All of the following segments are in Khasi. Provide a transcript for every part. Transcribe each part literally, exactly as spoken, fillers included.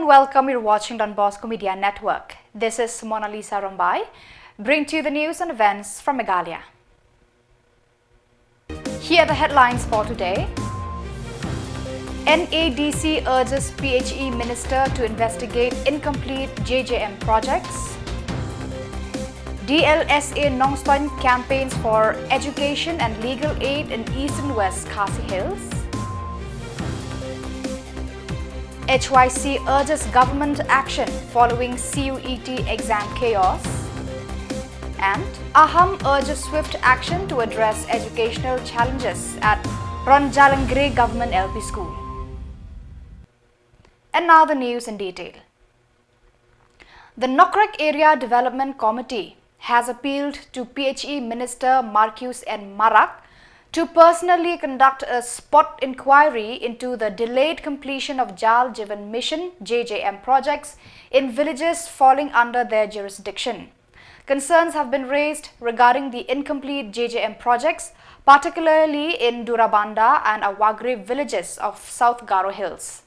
Welcome, you're watching Don Bosco Media Network. This is Mona Lisa Rombai, bring to you the news and events from Meghalaya. Here are the headlines for today. N A D C urges P H E minister to investigate incomplete J J M projects. D L S A Nongstoin campaigns for education and legal aid in East and West Khasi Hills. H Y C urges government action following C U E T exam chaos. And Aham urges swift action to address educational challenges at Ronjalangre Government L P School. And now the news in detail. The Nokrek Area Development Committee has appealed to P H E Minister Marcuise N Marak to personally conduct a spot inquiry into the delayed completion of Jal Jeevan Mission, J J M, projects in villages falling under their jurisdiction. Concerns have been raised regarding the incomplete J J M projects, particularly in Durabanda and Awagre villages of South Garo Hills.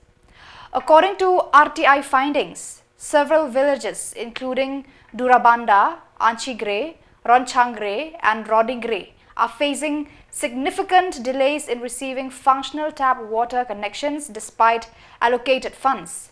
According to R T I findings, several villages including Durabanda, Anchigre, Ronchangre and Rodingre are facing significant delays in receiving functional tap water connections despite allocated funds.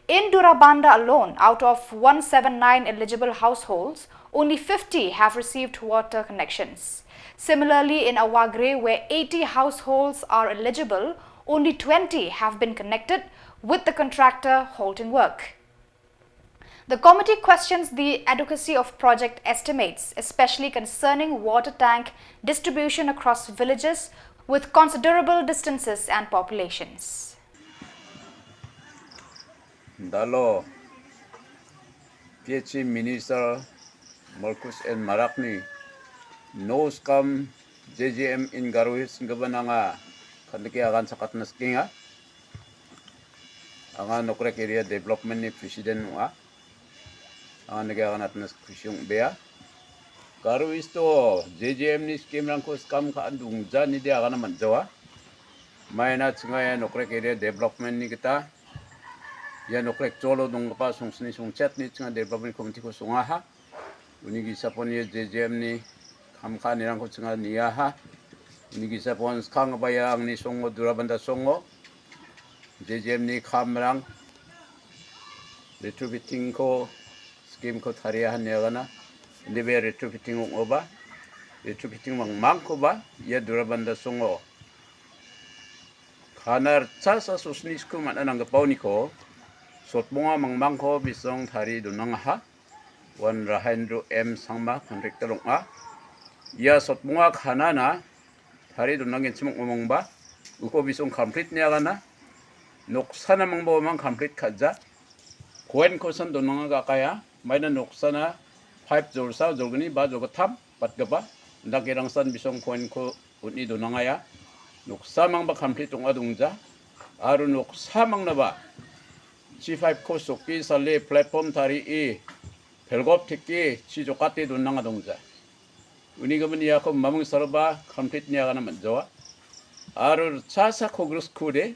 In Durabanda alone, out of one seven nine eligible households, only fifty have received water connections. Similarly, in Awagre, where eighty households are eligible, only twenty have been connected, with the contractor halting work. The committee questions the adequacy of project estimates, especially concerning water tank distribution across villages with considerable distances and populations. Dalo, P H E Minister Marcuise N Marak ni, no skam J J M in Garo Hills, nga ba nanga kan deki agan sakat nas kinga. Anga Nokrek Area Development ni President nga. Anga nege agan atnas kusiung bea. Garo Hills to J J M ni scheme rangko skam ka andung ja ni dia agan man jawa. Maina chinga ya Nokrek Area Development ni kita. Ya Nokrek Cholo dong kapa sungsni sungchet ni chinga Development Committee ko sunga ha. Uni ki sapon ya J J M ni kham kha ni rangko chinga ni ya ha. Uni ki sapon skang ba ya ang ni songo Durabanda songo. J J M ni kham rang. Retrofitting ko scheme ko tharia han ya gana. Indi be retrofitting ong oba. Retrofitting mang mang ko ba ya Durabanda songo. Khanar cha sa susni sku mana nang gapau ni ko. Sot bunga mang mang ko bisong thari dunang ha. Wan Rahendro M Sangma, Khandrik Telong a. Ia sot bunga khana na, thari dunang in chimuk ngomong ba, uko bisong complete ni agana, noksa na mang ba mang complete khaja, kuen kosan dunang ga kaya, maina noksa na, five jorsa, jorgani ba, jorgatham, pat gaba, ndak irang san bisong kuen ko, utni dunang aya, noksa mang ba complete tung adung ja, aru noksa mang na ba, chi five ko soki sale platform thari i, Phelgop thiki chi jokati dun nang adong ja. Uni gaman ya ko mamung sarba complete ni agana man jawa. Aro cha sa khogrus kude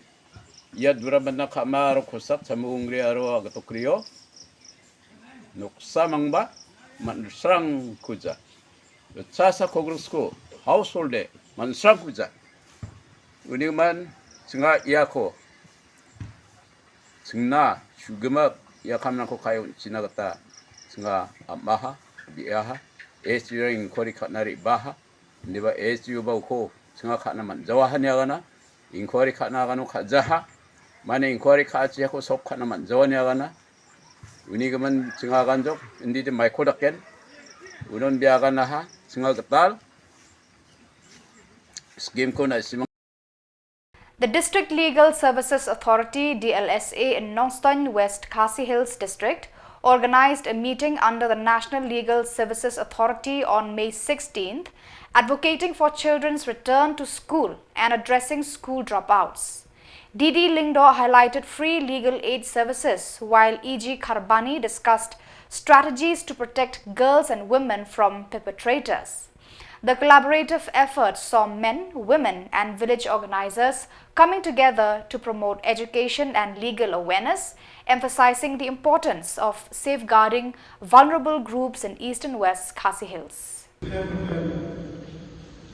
ya dura banna khama aro khosak chamu ungri aro agatokrio. Noksa mangba man srang kuja. Cha sa khogrus ku household de man srang kuja. Uni man chinga ya ko. Chingna shugemak ya kam nang ko kayo china kata chinga amaha biaha. Estu yang inquiry khatna ri baha. Niba estu ba ko chinga khatna man jawa han ya gana. Inquiry khatna gano khat jaha. Mane inquiry khat chi ko sop khatna man jawa ya gana. Uni gaman chinga ganjok indi de mai ko daken. Unon bia gana ha chinga gatal. Scheme ko na simang. The District Legal Services Authority, D L S A, in Nongstoin West Khasi Hills District organized a meeting under the National Legal Services Authority on May sixteenth, advocating for children's return to school and addressing school dropouts. D D Lyngdoh highlighted free legal aid services, while E G Kharbani discussed strategies to protect girls and women from perpetrators. The collaborative effort saw men, women, and village organizers coming together to promote education and legal awareness, emphasizing the importance of safeguarding vulnerable groups in East and West Khasi Hills. Pher pher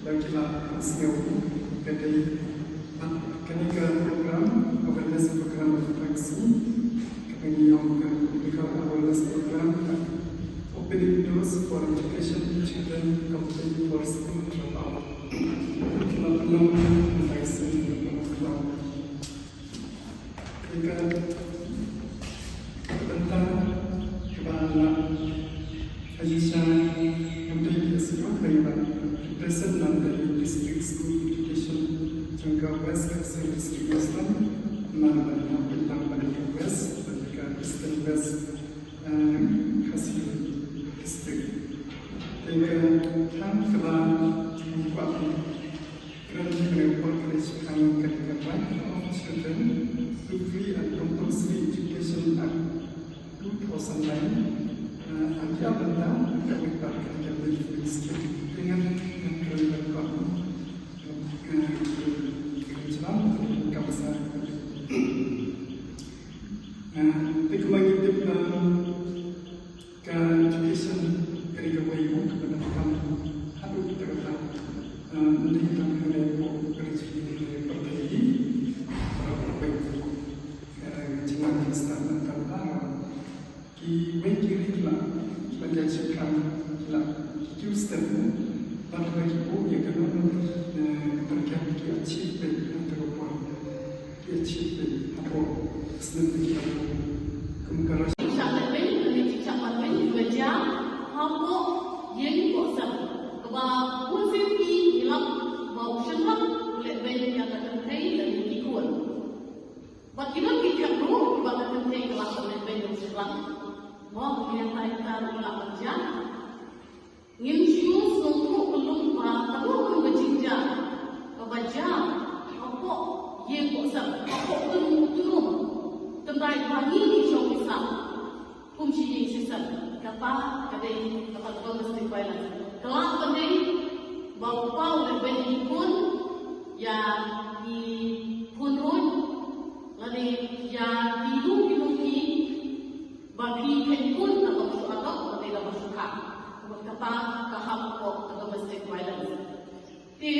ba ki la sngewthuh ka dei, kane ka program, awareness program of Khasi, kaba ngi ong ka Legal Awareness Program, opening doors for education, children competing for school dropout. Ki la pynlong ka license, ki la pynlong. Ïa ka bynta kaba la ha shisha, ngam dei ki sngewthuh ba ki president na ka District School Education jong ka West Khasi District, West Khasi, na ka West, ka Eastern West, eh, Khasi District. Ïa ka thang kaba ngam kwah Kren kane ka por kane shaphang ka right of children to free and compulsory education Act two thousand nine. Eh, ha ki ar bynta ka wei pat kane ka bill ka scheme. Te ngan, ngan kren ka por. Eh, kren shalom ka basa. Eh, te kumba ngi tip ba ka education ka dei kawei ka bynta kaba haduh katta katta. Ah, ym dei tang ha ka ri, ka ri jong ngi, ka ri pyrthei, para pyrthei. Ah, ka jingwan ka stad na ka bynta kiwei ki ri ki la, ki la jia shaphrang, ki la, ki kiew step, bad haba ki buh ïa kano kano, eh, ka target ki achieve beit ha kata ka por. Ki achieve beit hapoh snem ba ki la buh. Kum ka Russia. Jingshah lehbeiñ, lane jingshah ban beiñ, ba jia hapoh ïing Kohsem. Kaba bun sien ngi lap ba u shynrang u lehbeiñ ïa ka kynthei lane ki khun. Bad ki don ki khynrang ruh kiba ka kynthei ka lah ban lehbeiñ ïa u shynrang. Mo, ki ïa tai tai ruh lah ban jia. Ngin shu sngewthuh kyllum ba kano kano ka jingjia kaba jia hapoh ïing Kohsem, hapoh kynrum kynrum, tynrai ba ngi ngi shong ngi sah kum shi ïing shi sem, kata ka dei kata ka domestic violence. Ka lah ban dei ba u kpa u lehbeiñ ïa ki khun, ïa ki khun ruh, lane ïa ki lum ki lum ki, ba phi kheiñ khun kaba shu adopt lane kaba shu kha. Bad kata ka hap hapoh ka domestic violence. Te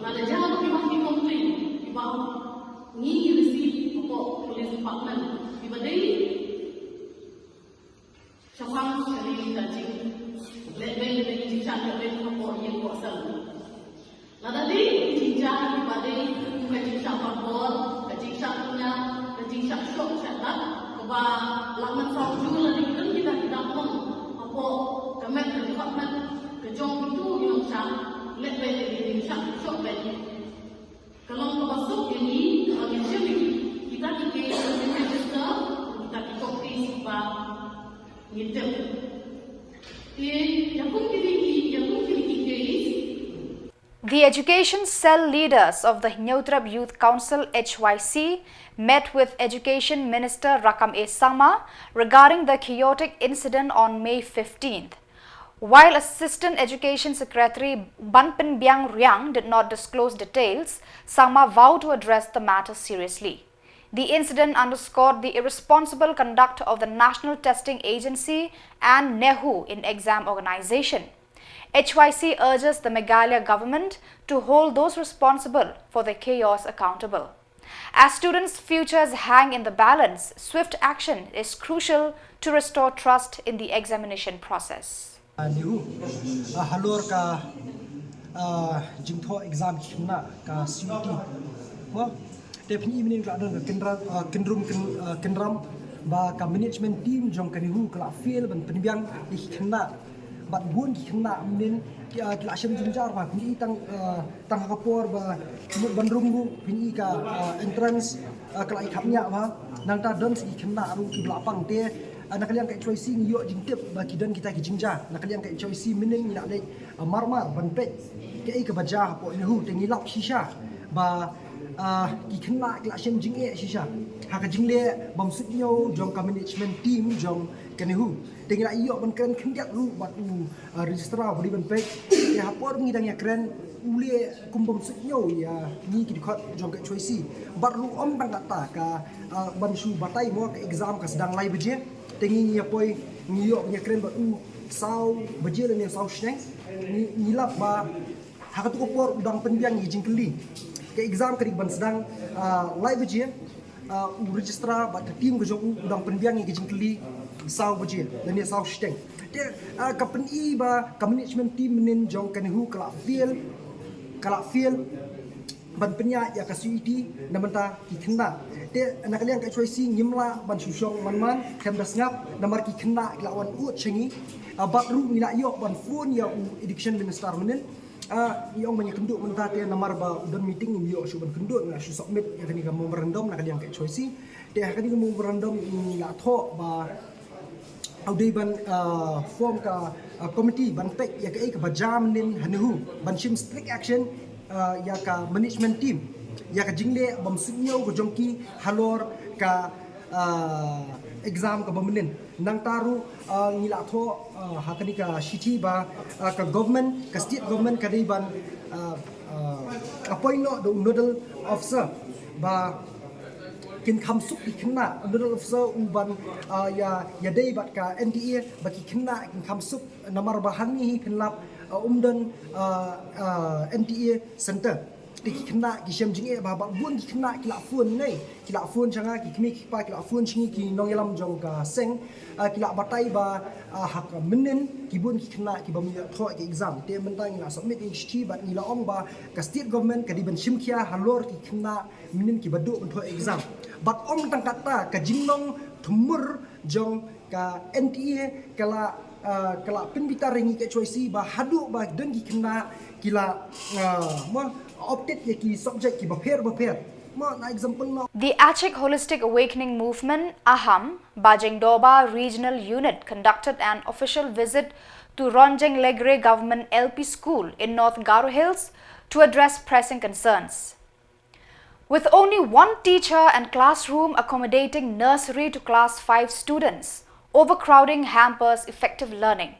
lada jia ba ki wan ki complain kiba ngi receive hapoh police department kiba dei shaphang kane ka jinglehbeiñ, kane ka jingshah lehbeiñ hapoh ïing Kohsem. Lada dei ki jingjia kiba dei kum ka jingshah parbor, ka jingshah kñia, ka jingshah shoh shah lad, kaba lah mynsaw jur lane ki don kita ki dap long hapoh ka met ka dkhot met ka jong kito ki nongshah lehbeiñ, lane ki nongshah shoh beiñ. Ka long kaba suk ïa ngi ba ngin shim ïa kita ki case, ngin register kita ki court case ba ngin tip. Te ïa kum kine ki, ïa kum kine ki case. The education cell leaders of the Hynñiewtrep Youth Council, H Y C, met with Education Minister Rakkam A Sangma regarding the chaotic incident on May fifteenth. While Assistant Education Secretary Banpynbiang Riang did not disclose details, Sangma vowed to address the matter seriously. The incident underscored the irresponsible conduct of the National Testing Agency and NEHU in exam organization. H Y C urges the Meghalaya government to hold those responsible for the chaos accountable. As students' futures hang in the balance, swift action is crucial to restore trust in the examination process. NEHU, ah, halor ka, ah, jingthoh exam ki khynnah ka C U E T. Mo, te phin i mynnin ka la don ka kynra-, ah, kynrum kyn-, ah, kynram ba ka management team jong ka NEHU ka la fail ban pynbiang ïa ki khynnah. Bad bun ki khynnah mynnin ki, ah, ki la shem jingjia ba phin i tang, ah, tang ha ka por ba mut ban rung ruh phin i ka, ah, entrance, ah, ka la i khapngiah ba nangta don sa ki khynnah ruh kiba la pang te, ah, na ka liang ka H Y C ngi ïoh jingtip ba ki don kita ki jingjia. Na ka liang ka H Y C mynnin ngi la leit, ah, mar mar ban peit kaei kaba jia hapoh NEHU te ngi lap shisha ba, Ah, ki khynnah ki la shem jingeh shisha ha ka jingleh bym suidñiew jong ka management team jong ka NEHU. Te ngi la ïoh ban kren khyndiat ruh bad u, ah, registrar ba dei ban peit. Te ha por ngi dang ïa kren u leh kum bym suidñiew ïa ngi ki dkhot jong ka H Y C. Bad ruh ym tang katta ka, ah, ban shu batai mo ka exam ka sdang lai baje. Te ngi ngi ïa poi ngi ïoh ban ïa kren bad u saw baje lane saw shiteng. Ngi, ngi lap ba ha katu ka por u dang pynbiang ïa ki jingkylli. Ka exam ka dei ban sdang, ah, lai baje, ah, u registrar bad ka team ka jong u u dang pynbiang ïa ki jingkylli saw baje lane saw shiteng. Te, ah, ka pyni ba ka management team mynnin jong ka NEHU ka la fail, ka la fail ban pynïaid ïa ka C U E T na bynta ki khynnah. Te na ka liang ka H Y C ngim lah ban shu shong man man khlem da sngap namar ki khynnah ki la wan ud sha ngi. Ah, bad ruh ngi la ïoh ban phone ïa u education minister mynnin. Ah, ngi ong ban ïa kynduh mynta te namar ba u don meeting ngim ïoh shuh ban kynduh, ngi la shu submit ïa kane ka memorandum na ka liang ka H Y C. Te ha kane ka memorandum ngi la thoh ba u dei ban, ah, form ka, ah, committee ban peit ïa kaei kaba jia mynnin ha NEHU ban shim strict action, ah, ïa ka management team ïa ka jingleh bym suidñiew ka jong ki halor ka, ah, exam kaba mynnin. Nangta ruh, ah, ngi la thoh, ah, ha kane ka shithi ba, ah, ka government, ka state government ka dei ban, ah, ah, appoint noh da u nodal officer ba kin kham suk ki khynnah, nodal officer u ban, ah, ïa, ïadei bad ka N T A ba ki khynnah kin kham suk namar ba hangne hi phin lap, ah, um don, ah, ah, N T A center. Te ki khynnah ki shem jingeh ba, ba bun ki khynnah ki la phone ngi, ki la phone sha nga, ki kmie ki kpa ki la phone sha ngi ki nongïalam jong ka seng, ah, ki la batai ba, ah, ha ka mynnin ki bun ki khynnah ki bym ïoh thoh ki exam. Te mynta ngi la submit ïa ki shithi bad ngi la ong ba ka state government ka dei ban shim khia halor ki khynnah mynnin kiba duh ban thoh exam. Bad ym tang katta, ka jinglong thmur jong ka N T A ka la, ah, ka la pynbitar ïa ngi ka H Y C ba haduh ba don ki khynnah ki la, ah, mo, opted ïa ki subject kiba pher ba pher. Mo, na example mo. The Achik Holistic Awakening Movement, AHAM, Bajengdoba Regional Unit conducted an official visit to Ronjeng Legre Government L P School in North Garo Hills to address pressing concerns. With only one teacher and classroom accommodating nursery to class five students, overcrowding hampers effective learning.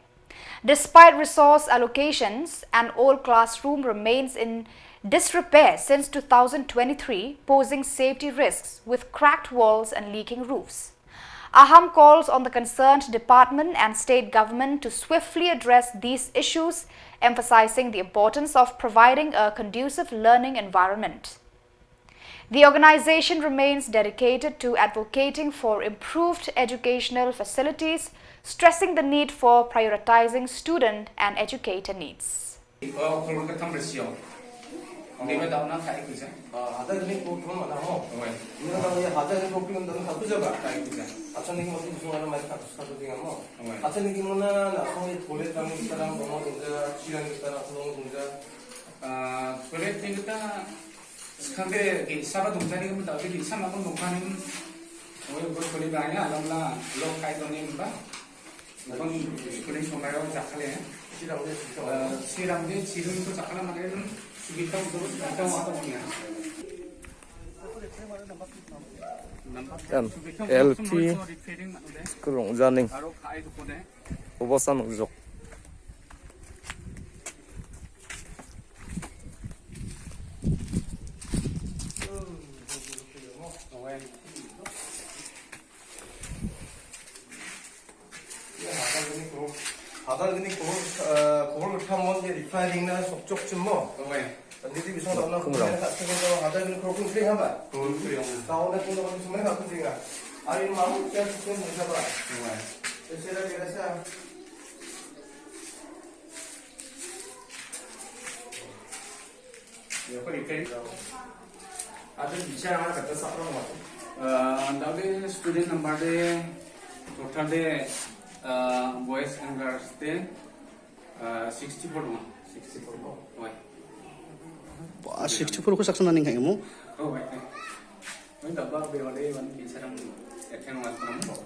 Despite resource allocations, an old classroom remains in disrepair since two thousand twenty-three, posing safety risks with cracked walls and leaking roofs. AHAM calls on the concerned department and state government to swiftly address these issues, emphasizing the importance of providing a conducive learning environment. The organization remains dedicated to advocating for improved educational facilities, stressing the need for prioritizing student and educator needs. Oh, khulum ka tam rasio. Ni ba dau na kai kuja. Ah, hada ni ko ko mana ho. Oi. Ni na ya hada ni ko ko dan ka kuja ba. Kai kuja. Acha ni mo tu sunga na mai ka ka tu dinga mo. Oi. Acha ni ki mo na na ko ni thole tam ki tarang mo kuja, chilang ki tarang mo kuja. Ah, thole tin ta Sekhande ki saba dungja ni kum tawi ki sama kum dungja ni kum. Oi, oi, kuli banya alam la lok kai doni kum ba. Kum kuli sumai kum jakale. Sirang de, sirang de, sirang de jakala mane kum subita kum subita wata kum ya. Kan, L P school Rongjaning. Obosan ujok. Hadar gini ko, eh, khobor gotha mon je referring na sokchok chim mo. Oi. Tadi di bisong da na khobor ka sokchok hadar gini ko kun kri haba. Kun kri haba. Tahu na kun da kun semai ka kun jinga. Ari mau cek kun haba. Oi. Sera kira sa. Ada bicara kata saprang waktu. Eh, anda de student number de total de, eh, boys and girls de, eh, sixty-four dong. Sixty-four dong. Wah. Wah, sixty-four ko saksa naning kai mo? Oh, wah. Wah, dah ba be wale wan bicara attend was dong.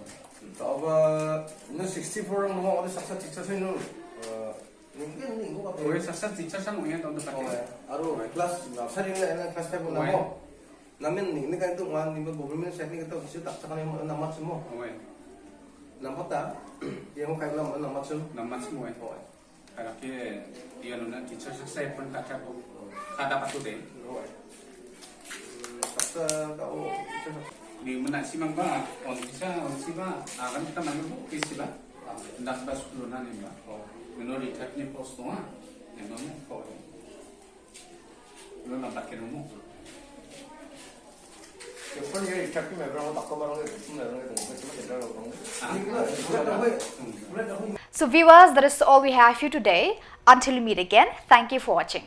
Taba no sixty-four dong mo, ada saksa teacher sih no. Eh, Oi, saksa teacher sa mo ya, tonto pati. Oi, aro class nursery na, na class five na mo. Namen ni ni kan tu wan ni government set ni kata shu tak sakan yang nama semua. Oi. Nampak tak? Yang kai lam nama semua. Nama semua. Oi. Kalau ke dia nuna teacher saya pun tak tahu. Kada patut deh. Oi. Taksa kau. Ni mena si mang ba, on bisa, on si ba, akan kita mana bu, isi ba. Ndak ba sepuluh nani ba. Menurut ni post tu ah. Yang mana? Oi. So viewers, that is all we have for you today. Until we meet again, thank you for watching.